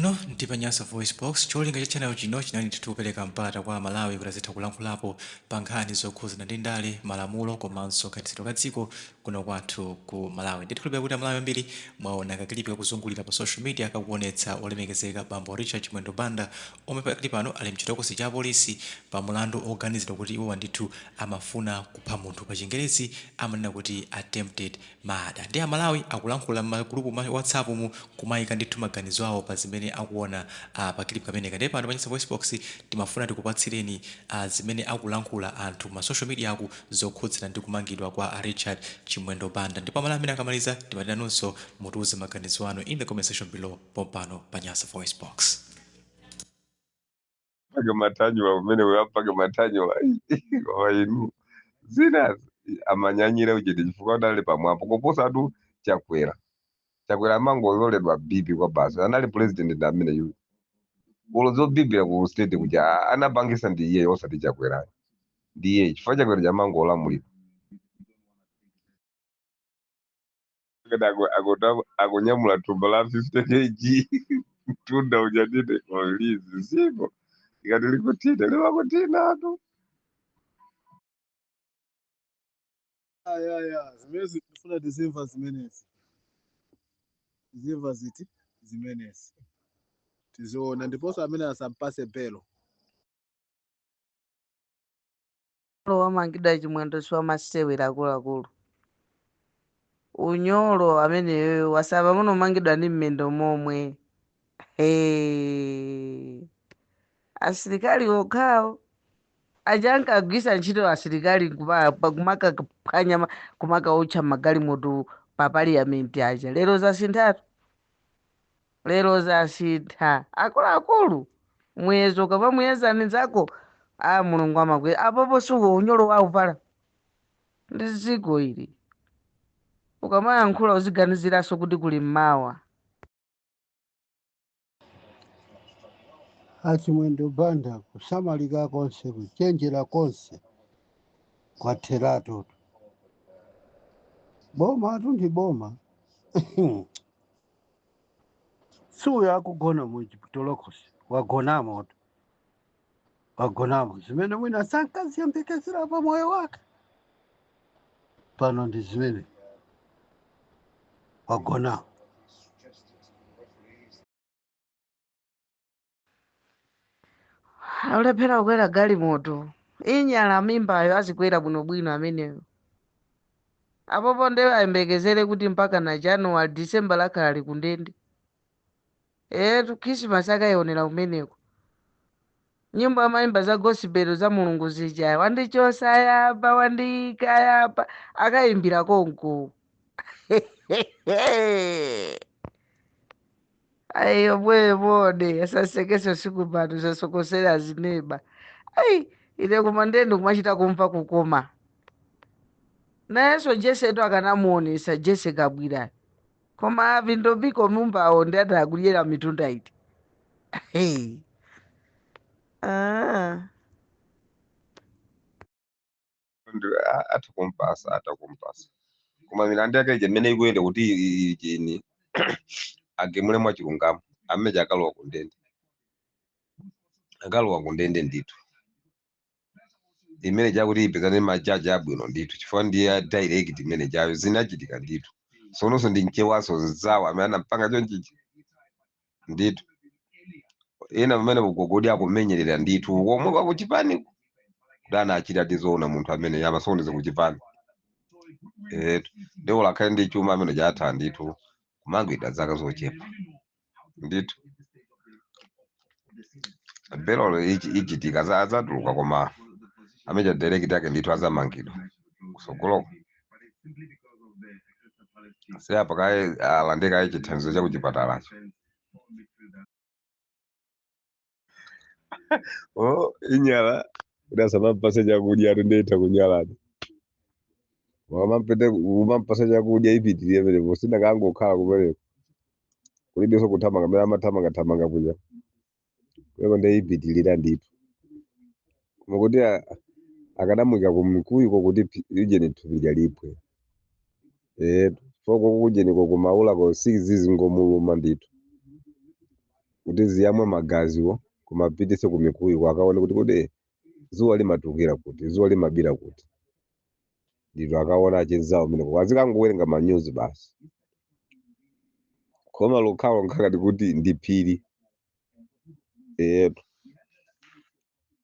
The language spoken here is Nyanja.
Pano ndi pa Nyasa VoiceBox, cholinga cha channel chino chinali ndithu kupereka mpata kwa aMalawi kuti azitha kulankhulapo pa nkhani zokhuzana ndi ndale, malamulo komanso kayendetsedwe ka dziko kuno kwathu ku Malawi. Ndikukhulupilira kuti aMalawi ambiri mwaona ka clip kakuzungulira pa social media kakuonetsa olemekezeka bambo Richard Chimwendo Banda omwe pakali pano ali mchitokosi cha apolisi pa mulandu oganizidwa kuti iwowa ndithu amafuna kupha munthu, pa chingerezi amanena kuti attempted murder. Ndiye amalawi akulankhula mma group ma whatsapp mu kumaika ndithu maganizo awo pa zimene akuona pa clip kameneka. Ndiye pano pa Nyasa VoiceBox timafuna tikupatsireni zimene akulankhula anthu ma social media ku zokhudzana ndi kumangidwa kwa a Richard Chimwendo Banda. Ndipo amalawi amene akamaliza timati nanunso mutiuze maganizo anu in the comment section below pompano pa Nyasa VoiceBox. Pake mathanyula umene apake mathanyula, koma inu zina amanyanyira uchete chifukwa adali pamwamba kuposa atu Chakwera. Chakwera amangololedwa bibi kwa basi, anali president ndi amene yu ulo zobibira ku state kuja anapangisa ndi iye, osati Chakwera, ndi iye chifukwa Chakwera chamangolamulira. Akunyamula thumba la 50 kg mtunda uja ndine lizi ziko ikati likutina limakutina tu. Ya, zimenezi tifuna tizimva zimenezi, tizimva ziti zimenezi tiziona, ndiponso amene asampase belo. Wamangidwa Chimwendo si wamasewera akuluakulu. Unyolo ameneyoyo wasaba munomangidwa ndi mmendo momwe. Hey. Asilikali okhawo aja ankagwisa ntchito asilikali kumakaphwanya kumakaotcha magalimoto pa parliament aja, lero zasinthatu, lero zasintha akuluakulu. Muyezo ukamamuyeza anzako a Mulungu amakwera apopo suko unyolo waupala ndi dziko ili. Ukamayankhula uziganiziranso kuti kuli mmawa. Achimwendo Banda kusamalika konse, kuchenjera konse kwatheratu. Boma tu ndi boma. Suyo akugona muchitolokosi, wagonamo tu, wagonamo zimene mwina sankaziyembekezera pa moyo wake, pano ndi zimene wagonamo. Akulephera kukwera galimoto, inyala mimbayo azikwera bwinobwino ameneyo. Apopo nde ayembekezere kuti mpaka na January, December lakhala ali kundende. Etu Christmas akayionera kumeneko. Nyimbo amayimba za gospel za Mulungu zija, wandichosa yapa, wandiyika yapa, akayimbira konko. Ayo bwe bode asasekese usiku pano sasokosera zineba. Ayi ine kumandende kumachita kumva kukoma. Nayenso Jesse tu akanamuonesa Jesse Kabwira. Koma avindobiko mumbawo ndi ati akudyera mitunda iti. Hey. Ah. Atha kumpasa, atha kumpasa, koma milandu yake ija imene ikuyenda kuti ini agemule mwachilungamo, amene akalowa kundende, akalowa kundende ndithu. Imene chakuti ipezane majaji abwino ndithu, chifukwa ndiye direct imene chayo zinachitika ndithu. Sononso ndi mchewaso nzawo amene anampanga chonchichi ndithu. Ena pamene kugogodi akumenyerera ndithu komwe kwakuchipani kuti anachita tizoona munthu amene amasokoneza kuchipani etu ndiwo lakhale ndi chuma amene chatha ndithu kumangidwa zaka zochepa ndithu. Belolo ichitika azatuluka, koma amene direct yake ndithu azamangidwa kusogoloko. Siyapa kaye alande kaye chithandizo cha kuchipatalacho. Oh, inyala kuti asamampase chakudya ati ndiyitha kunyalani. Wamampete umampasa chakudya ipitirire penepo, sinakangokhala kumeneko kulibenso kuthamanga mene amathamanga thamanga kuja kumeneko, ndiyipitirira ndithu. Koma kuti akanamwika kumkuyiko kuti ijeni thupi lipwe foko kujeniko kumaulako sizizingomuluma ndithu. Kuti ziyamwe magaziwo koma apitise ku mikuyu akaone kuti kodi zuwa limatulukira kuti, zuwa limabira kuti. Ndito akaona achinzawo meneko azikangowerenga ma news basi. Khoma lokhalo nkhakati kuti ndi phiri. Eyetu.